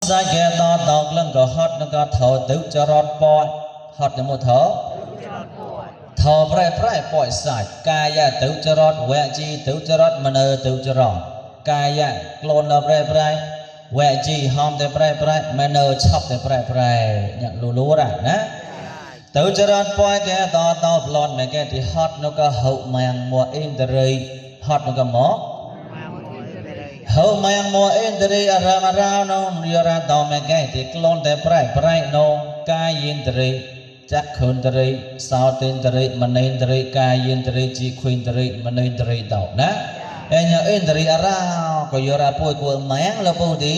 Sa kẻ to tộc lưng có hót nó có thầu tự cho rót bò hót nó một thầu thầu prai bòi sạch cài ya tự cho rót quẹ chi tự cho rót mà nơ tự cho rót cài ya clone nó prai quẹ chi hòm để prai mà nơ chop để prai nhận lú ra nè tự cho rót bòi kẻ to tộc lon mẹ kẻ thì hót nó có hậu màng mùa in đời hót nó có mỏ hậu mang mua indri aram nong yara tao me gai ti klon te prai nong kai indri chắc khun indri sao indri man indri kai indri chi khun indri man indri tao na enya indri ara ko yara poi ko mang la po di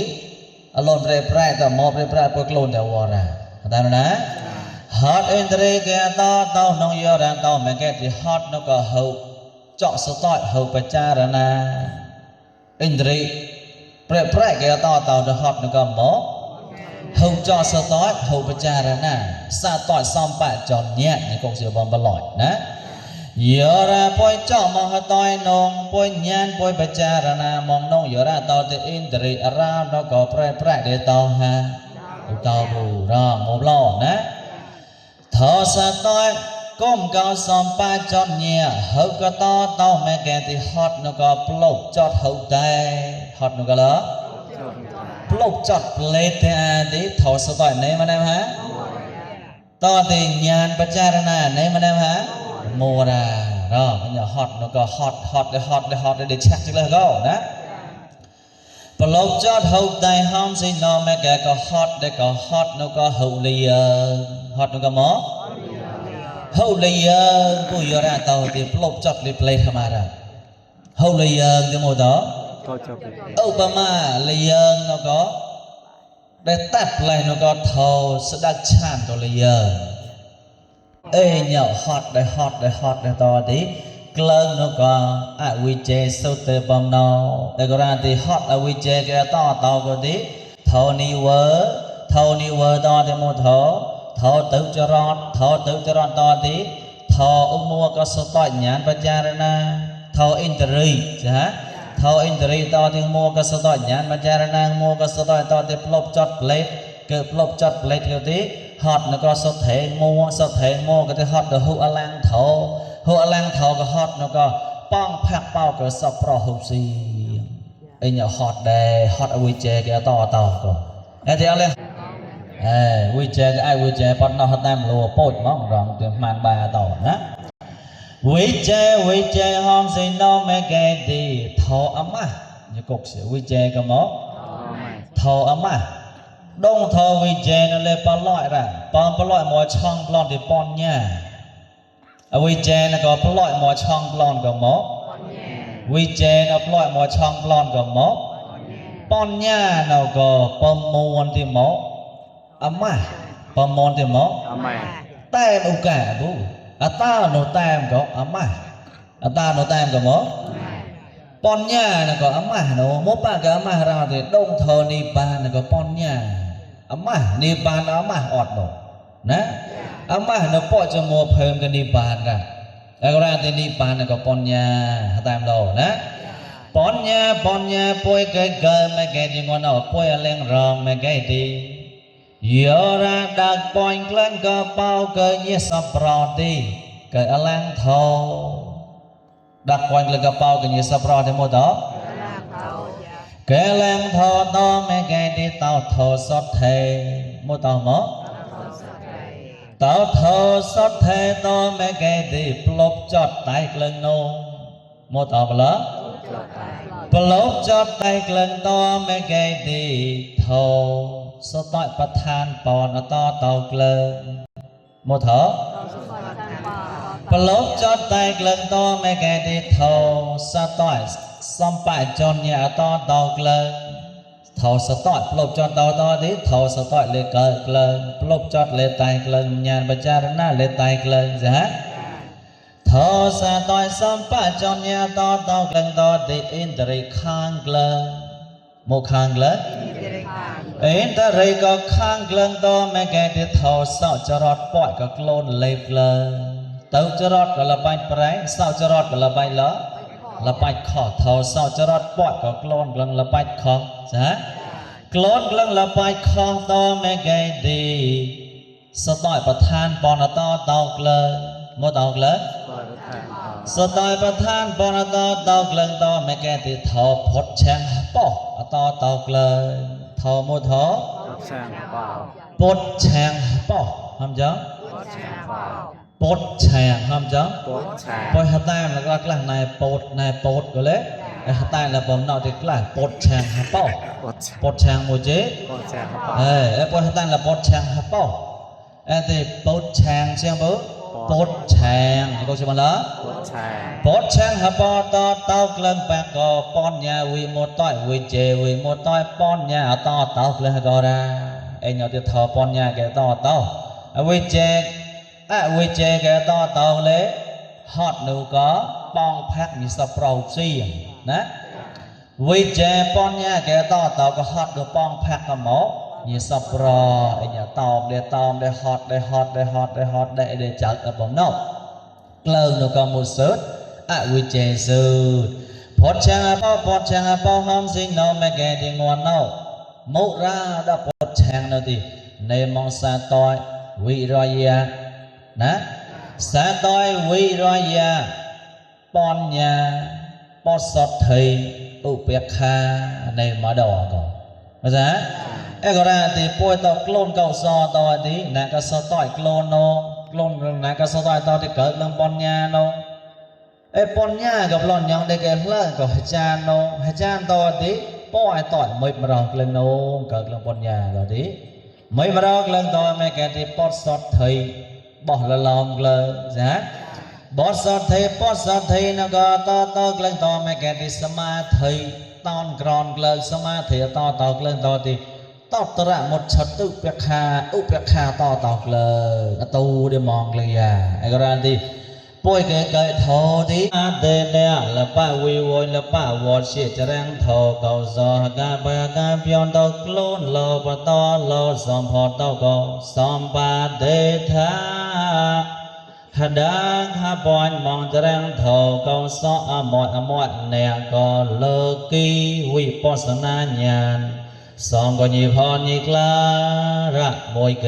alon prai tao mo prai po klon te wara ta na hot indri ke tao nong yara tao me gai ti hot no ko hậu chọ stoi hậu pacharana Indri prai kaya tao được học được cầm mỏ hậu cho sơ tối hậu bạch ra nè sa tỏi xong bạc tròn nhẹ như con siêu bom bật lỏi nè giờ ra bôi cho mong hơi tỏi nong bôi nhan bôi bạch ra nè mong nong giờ ra tao thì Indri ra nó có prai để tao ha tao bù ra một lò nè thở sa tỏi Công cao xóm ba chót nhẹ hậu có to tao mẹ kẻ thì hót nó có plop chót hậu tay hót nó có lỡ plop chót plate thì thổ sơ tỏi này mà em hả to thì nhàn bạch cha ra này mà em hả mùa ra rồi bây giờ hót nó có hót để chắc chứ là go đó plop chót hậu tay hông xin nó mẹ kẻ có hót nó có hậu lì hót nó có mó hậu layer của yara tàu thì plop chop le play hamara hậu layer cái màu đó Obama layer nó có để tắt lại nó có thầu sẽ đặt chạm cho layer ê nhậu hot để to tí clone nó có WJ sote bom nó để có ra thì hot WJ cái to có tí thầu ni word to thì một thọ tự cho rót to tí thọ mua có số tỏi nhãn bạch ra na thọ indri hả thọ indri to thì mua có số tỏi nhãn bạch ra na mua có số tỏi to thì plop chót plate cái plop chót plate cái tí hot nó có số thể mua cái tí hot được hữu alang thọ cái hot nó có bong phạc bao cái sập pro hữu si anh nhỏ hot đây hot ở WeChat cái to có em thấy không lên WeChat ai WeChat bắt nó tam lùa bột mong rong từ màn bà tỏ nhá WeChat hôm sinh nó mẹ cái đi thọ ấm à như cục sữa WeChat cái mó thọ ấm à đông thọ WeChat nó lên bao loại ra bao loại mùa chong blon thì pon nha WeChat nó có bao loại mùa chong blon cái mó WeChat nó bao loại mùa chong blon cái mó pon nha nó có pom muôn thì mó ama pamon thì mó tem u cả bu ta no tem có ama ta no tem có mó pon nha nó có ama nó mốt ba cái ama ra thì đông thờ ni ban nó có pon nha ama ni ban ama ọt đồ nè ama nó bỏ cho mua phơm cái ni ban ra thì ni ban nó có pon nha tem đồ nè pon nha poi cái mấy cái gì ngon ở poi lên rong mấy cái đi Yora đặc point lên cơ bao cơ nhé sắp rõ đi cơ alang thâu đặc point lên cơ bao cơ nhé sắp rõ thì một đó cơ alang thâu to mấy cái đi tao thâu sót thề một tao mó tao thâu sót thề to mấy cái đi plop chót tay lên nô một tao bờ plop chót tay lên to mấy cái đi thâu số tỏi bát than bòn nó to tàu lên một thở plop chót tay lên to mấy cái đi thầu sa tỏi xong bài tròn nhà to tàu lên thầu sa tỏi plop chót tàu to đi thầu sa tỏi lên cờ lên plop chót lên tay lên nhà bạch cha na lên tay lên giá thầu sa tỏi xong bài tròn nhà to tàu lên to đi Indri khang lên một khang lên Indri có khang lên to mấy cái thì thầu sao cho rót bọi có clone lệp lên tàu cho rót có là bạch trái sao cho rót có là bạch lỡ là bạch khó thầu sao cho rót bọi có clone lần là bạch khó giá กลอนกลังละไปคอตอแม่ไกดีสตอยประธานปอนตอตอกเลยโมตอกเลยสตอยประธานปอนตอตอกเลยตอแม่ไกดีทอพดแชงปอตอตอกเลยทอโมทอปดแชงปอทำจังปดแชงทำจังปอยหัตแต้มแล้วก็กลางนายปดก็เลยหัตแต้มแล้วผมนอกที่กลางปดแชงปอปดแชงโมเจปดหัตแต้มแล้วปดแชงปอแต่ปดแชงเสียงปุ๊บปดแชงนี่ก็ใช่ไหมล่ะปดแชงปอต่อเต้าเกลื่อนแปะก็ป้อนยาวิโมต้อยวิเจวิโมต้อยป้อนยาต่อเต้าเกลื่อนก็ได้ไอ้เนาะที่ทอป้อนยาแกต่อเต้าวิเจแกต่อเต้าเลยฮอดหนูก็ป้องแพ็กมีสปราวซีนะวิเจป้อนยาแกต่อเต้าก็ฮอดหนูป้องแพ็กก็หมอยี่สับรอไอ้เนี่ยตอมได้ฮอตได้จัดผมนอกเกลือนก็มุสุดวิเจสุดพอดแชงปอหอมสิงโนแม่แกที่งวนนอกมุราดับพอดแชงนทีในมองสาตอยวิรอยานะสาตอยวิรอยาปอนยาปอสดไทยอุเปียคาในมาดอก่อนเข้าใจก็ได้ที่ป่วยต่อโกลนเก่าซอต่อที่นั่นก็สต่อยโกลนโนโกลนนั่นก็สต่อยต่อที่เกิดเรื่องปอนยาโนปอนยากับหล่อนยังได้เกิดเรื่องกับจานโนจานต่อที่ป่วยต่อยไม่มาลองเรื่องโนเกิดเรื่องปอนยาต่อที่ไม่มาลองเรื่องต่อแม่แกที่ปอดสดไทยบอกละลองเลยนะปอดสดไทยนั่นก็ต่อเรื่องต่อแม่แกที่สมาธิตอนกรอนเลยสมาธิต่อเรื่องต่อที่ต่อตระหมดชัดอุปคาต่อเลยตูได้มองเลยไอ้กรณีป่วยเกิดทอที่เดินเนี่ยละป้าวิวละป้าวอดเสียจะแรงทอเก่าซอกาเบกาเพียงตอกโลนโลปตอโลสอมพอตอกสอมปาเดธาฮัดดังฮับอยมองจะแรงทอเก่าซออมอดเนี่ยก็เลิกีวิปัสสนาญาณสองก็ยีพอยีกลาระมวยแก